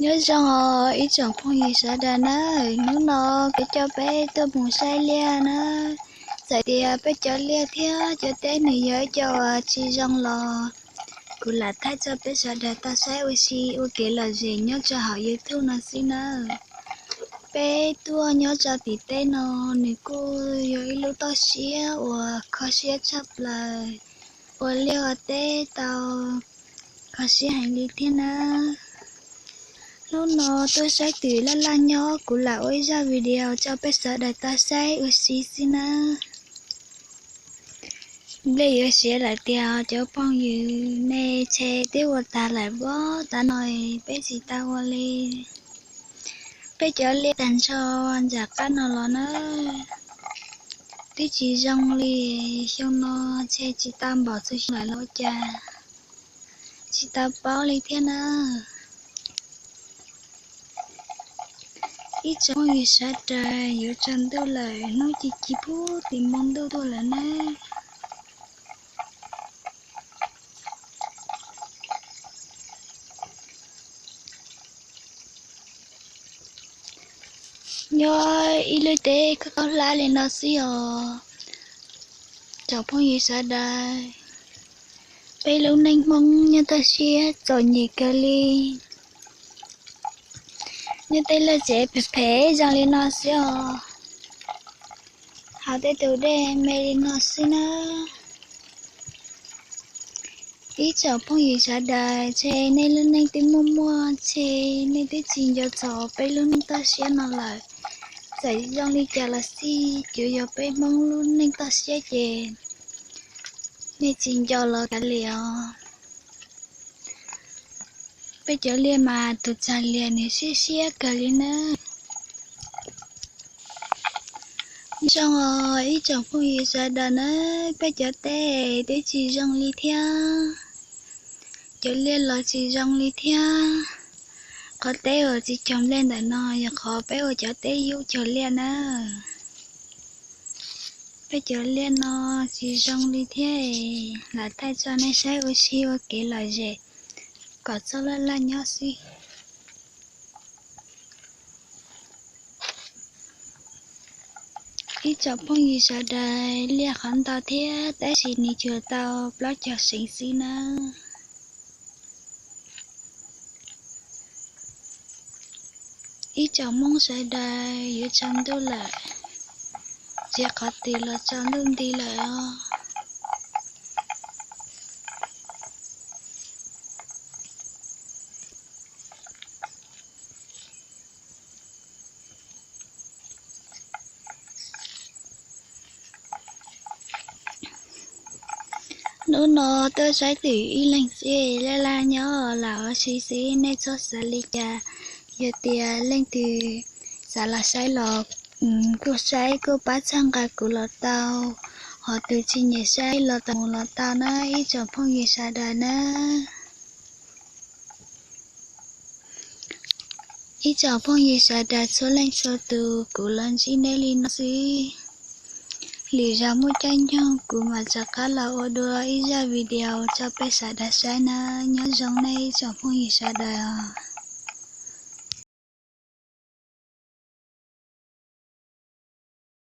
Nyob zoo os ib tsoom phooj ywg sawv daws nawb, hnub no kuv coj peb tuaj mus saib liaj nawb. Txawm tias peb cov liaj thiab cov teb nws yog ib co uas tsis zoo los kuv lam thaij tso peb sawv daws tau saib ua si ua kev lom zem nyob rau hauv YouTube no xwb nawb. Peb tuaj nyob rau tim teb no, nws kuj yog ib lub toj siab uas kho siab tshaj plaws, ua liaj ua teb tau kho siab heev li thiab nawb. Hnub no tuaj saib twm laj laj nyob, kuv lam ua ib zaj video rau peb sawv daws tau saib ua si xwb nawb. Nplej yuav siav lawm tiag cov phooj ywg, nej ntshe twb ua tag lawm pob, tav no peb tsis tau ua li. Peb cov liaj tag nrho nram qab no los na, twb tsis zoo li. Xyoo no ntshe tsis tau npaum txhua xyoo lawm los ua cas, tsis tau paub li thiab na. Ib tsoom phooj ywg sawv daws, yuav tsaus ntuj lawm, hnub ci ci pub tim npoo ntuj tuaj lawm na. Nyob ib lub teb khaub khaub hlab li no xwb os tsoom phooj ywg sawv daws. Peb lub neej Hmoob nyob toj siab txom nyem kawg li. Nyob tej laj tsev phem phem zoo li no xwb os, hauv tej tus dej me li no xwb na. Ib tsoom phooj ywg sawv daws, ntshe nej lub neej twb muaj muaj, ntshe nej twb tsis nco txog peb lub neej toj siab no lawm. Txawm zoo li cas los xij, tsuas yog peb Hmoob lub neej toj siab ces nej tsis nco los kav liam os. Peb cov liaj mas tus tsag liam nws siab siab kawg li nawb. Zoo os ib tsoom phooj ywg sawv daws na, peb cov teb twb tsis zoo li thiab, cov liaj los tsis zoo li thiab. Qhov teb uas tsis cog nplej ntawm no yog qhov peb ua cov teb yub cog liaj na. Peb cov liaj no tsis zoo li thiab, lam thaij tso nej saib ua si ua kev lom zem kom txhob laj laj nyob xwb. Ib tsoom phooj ywg sawv daws, liaj qhov ntau thiab tab sis nws cuag tau plaub caug seev xwb nawb. Ib tsoom Hmoob sawv daws, yuav tsaus ntuj lawm, tsis qhov twg los tsaus ntuj nti lawm os. Hnub no tuaj saib twm ib leeg xwb, laj laj nyob lam ua si xwb, nej txhob xav li cas. Yog tias leej twg xav los saib los kuj saib, kuj pab txhawb nqa kuv los tau, ho tus tsis nyiam saib los tau mus los tau na ib tsoom phooj ywg sawv daws na. Ib tsoom phooj ywg sawv daws txhua leej txhua tus, kuv los ntsib neb li no xwb. Lwm zaus muaj caij nyoog kuv mam rov qab los ua dua ib zaj video rau peb sawv daws saib na. Nyob zoo nej ib tsoom phooj ywg sawv daws os.